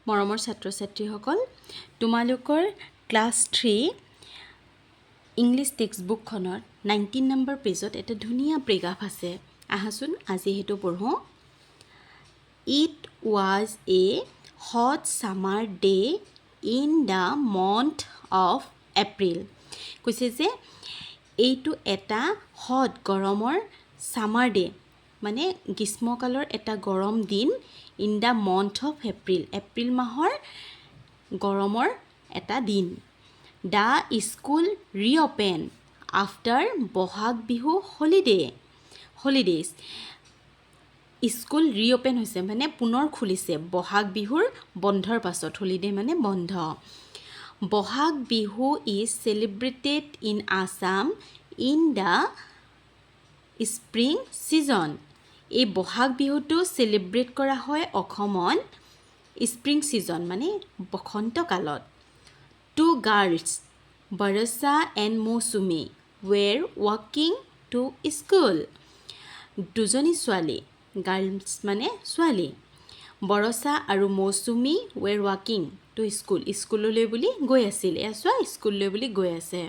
মৰমৰ ছাত্ৰ ছাত্ৰীসকল, তোমালোকৰ ক্লাছ থ্ৰী ইংলিছ টেক্সট বুকখনৰ 19 নম্বৰ পেজত এটা ধুনীয়া পেৰেগ্ৰাফ আছে। আহাচোন, আজি সেইটো পঢ়োঁ। It was a hot summer day in the month of April. কৈছে যে এইটো এটা হট, গৰমৰ, ছামাৰ ডে মানে গ্ৰীষ্মকালৰ এটা গৰম দিন, in the month of April, April মাহৰ গৰমৰ এটা দিন। The school reopen after Bohag Bihu holidays. School reopen হৈছে মানে পুনৰ খুলিছে বহাগ বিহুৰ বন্ধৰ পাছত। হলিডে মানে বন্ধ। Bohag Bihu is celebrated in Assam in the spring season. এই বহাগ বিহুটো চেলিব্ৰেট কৰা হয় অসমত স্প্ৰিং ছিজন মানে বসন্তকালত। Two girls, Barsha and Mousumi, were walking to school. দুজনী ছোৱালী, গাৰ্লছ মানে ছোৱালী, বৰষা আৰু মৌচুমী, ৱেৰ ৱাকিং টু স্কুল, স্কুললৈ বুলি গৈ আছিল। এয়া চোৱা, স্কুললৈ বুলি গৈ আছে।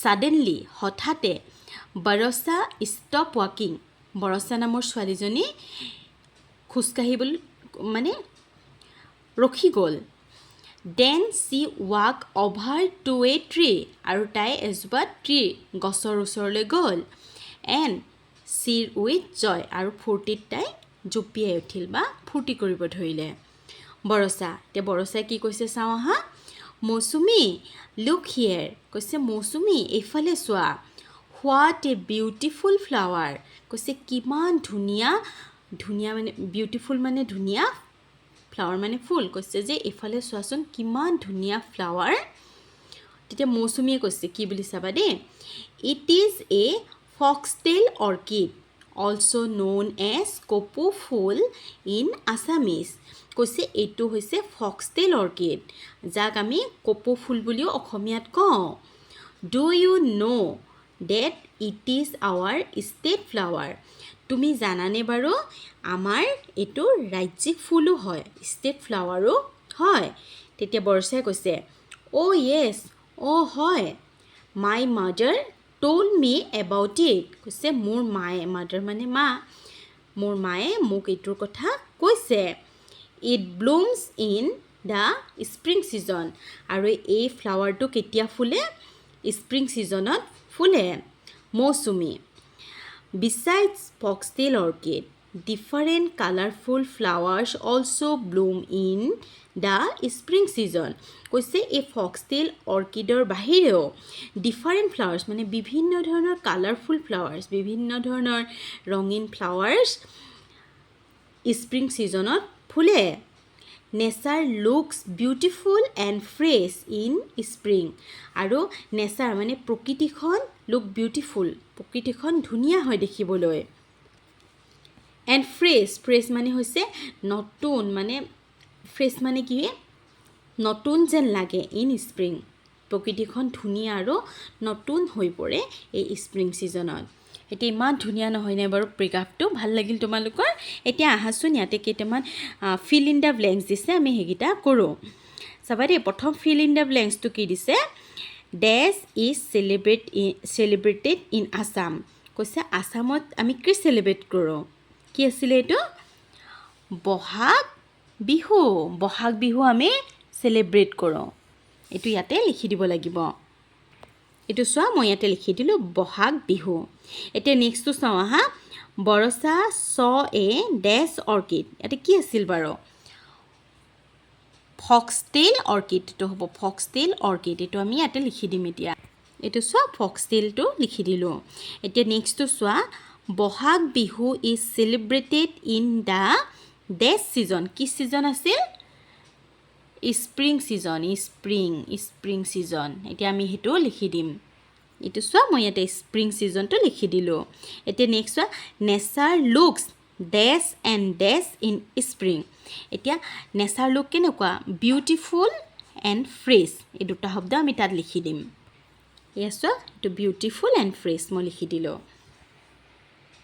ছাডেনলি, হঠাতে, Barsha stop walking. বৰষা নামৰ ছোৱালীজনী খোজকাঢ়িবলৈ মানে ৰখি গ'ল। Then she walk over to a tree. আৰু তাই এজোপা ট্ৰী, গছৰ ওচৰলৈ গ'ল। And cheer with joy. আৰু ফূৰ্তিত তাই জঁপিয়াই উঠিল বা ফূৰ্তি কৰিব ধৰিলে। বৰষা, এতিয়া বৰষাই কি কৈছে চাওঁ আহা। "Mousumi, look here." কৈছে, মৌচুমী, এইফালে চোৱা। "What a beautiful flower!" কৈছে, কিমান ধুনীয়া। ধুনীয়া মানে বিউটিফুল মানে ধুনীয়া, ফ্লাৱাৰ মানে ফুল। কৈছে যে এইফালে চোৱাচোন, কিমান ধুনীয়া ফ্লাৱাৰ। তেতিয়া মৌচুমীয়ে কৈছে কি বুলি চাবা দেই। "It is a foxtail orchid, also known as Kapu Phul in Assamese." কৈছে, এইটো হৈছে ফক্সটেইল অৰ্কিড, যাক আমি কপৌ ফুল বুলিও অসমীয়াত কওঁ। "Do you know that it is our state flower?" তুমি জানানে বাৰু, আমাৰ এইটো ৰাজ্যিক ফুলো হয়, ষ্টেট ফ্লাৱাৰো হয়? তেতিয়া বৰষাই কৈছে, "Oh yes." অ' হয়। "My mother told me about it." কৈছে, মোৰ মায়ে, মাদাৰ মানে মা, মোৰ মায়ে মোক এইটোৰ কথা কৈছে। "It blooms in the spring season." আৰু এই ফ্লাৱাৰটো কেতিয়া ফুলে? স্প্ৰিং ছিজনত ফুলে। মৌচুমী, "Besides foxtail orchid, different colourful flowers also bloom in the spring season." কৈছে, এই ফক্সটেইল অৰ্কিডৰ বাহিৰেও ডিফাৰেণ্ট ফ্লাৱাৰ্ছ মানে বিভিন্ন ধৰণৰ, কালাৰফুল ফ্লাৱাৰ্ছ, বিভিন্ন ধৰণৰ ৰঙীন ফ্লাৱাৰ্ছ স্প্ৰিং ছিজনত ফুলে। "Nature looks beautiful and fresh in spring." আৰু নেচাৰ মানে প্ৰকৃতিখন, লুক বিউটিফুল, প্ৰকৃতিখন ধুনীয়া হয় দেখিবলৈ। এণ্ড ফ্ৰেছ, ফ্ৰেছ মানে হৈছে নতুন, মানে ফ্ৰেছ মানে কি, নতুন যেন লাগে। ইন স্প্ৰিং, প্ৰকৃতিখন ধুনীয়া আৰু নতুন হৈ পৰে এই স্প্ৰিং ছিজনত। এতিয়া ইমান ধুনীয়া নহয়নে বাৰু পেৰেগ্ৰাফটো? ভাল লাগিল তোমালোকৰ? এতিয়া আহাচোন, ইয়াতে কেইটামান ফিল ইন the blanks দিছে, আমি সেইকেইটা কৰোঁ। চাবা দেই, প্ৰথম ফিল ইন the ব্লেংকছটো কি দিছে? Dash is celebrated in Assam. কৈছে, আছামত আমি কি চেলিব্ৰেট কৰোঁ? কি আছিলে এইটো? বহাগ বিহু। বহাগ বিহু আমি চেলিব্ৰেট কৰোঁ। এইটো ইয়াতে লিখি দিব লাগিব। এইটো চোৱা, মই ইয়াতে লিখি দিলোঁ বহাগ বিহু। এতিয়া নেক্সটটো চাওঁ আহা। Barsha saw a dash orchid. ইয়াতে কি আছিল বাৰু? Foxtail orchid. এইটো হ'ব ফক্সটেইল অৰ্কিড। এইটো আমি ইয়াতে লিখি দিম এতিয়া। এইটো চোৱা, ফক্সটেইলটো লিখি দিলোঁ। এতিয়া নেক্সটটো চোৱা। Bohag Bihu is celebrated in the dash season. কি ছিজন আছিল? Spring season. Spring season. এতিয়া আমি সেইটো লিখি দিম। এইটো চোৱা, মই ইয়াতে স্প্ৰিং ছিজনটো লিখি দিলোঁ। এতিয়া নেক্সট চোৱা। Nature looks dash and dash in spring. এতিয়া নেচাৰ লুক কেনেকুৱা? Beautiful and fresh. এই দুটা শব্দ আমি তাত লিখি দিম। এয়া চোৱা, এইটো বিউটিফুল এণ্ড ফ্ৰেছ মই লিখি দিলোঁ।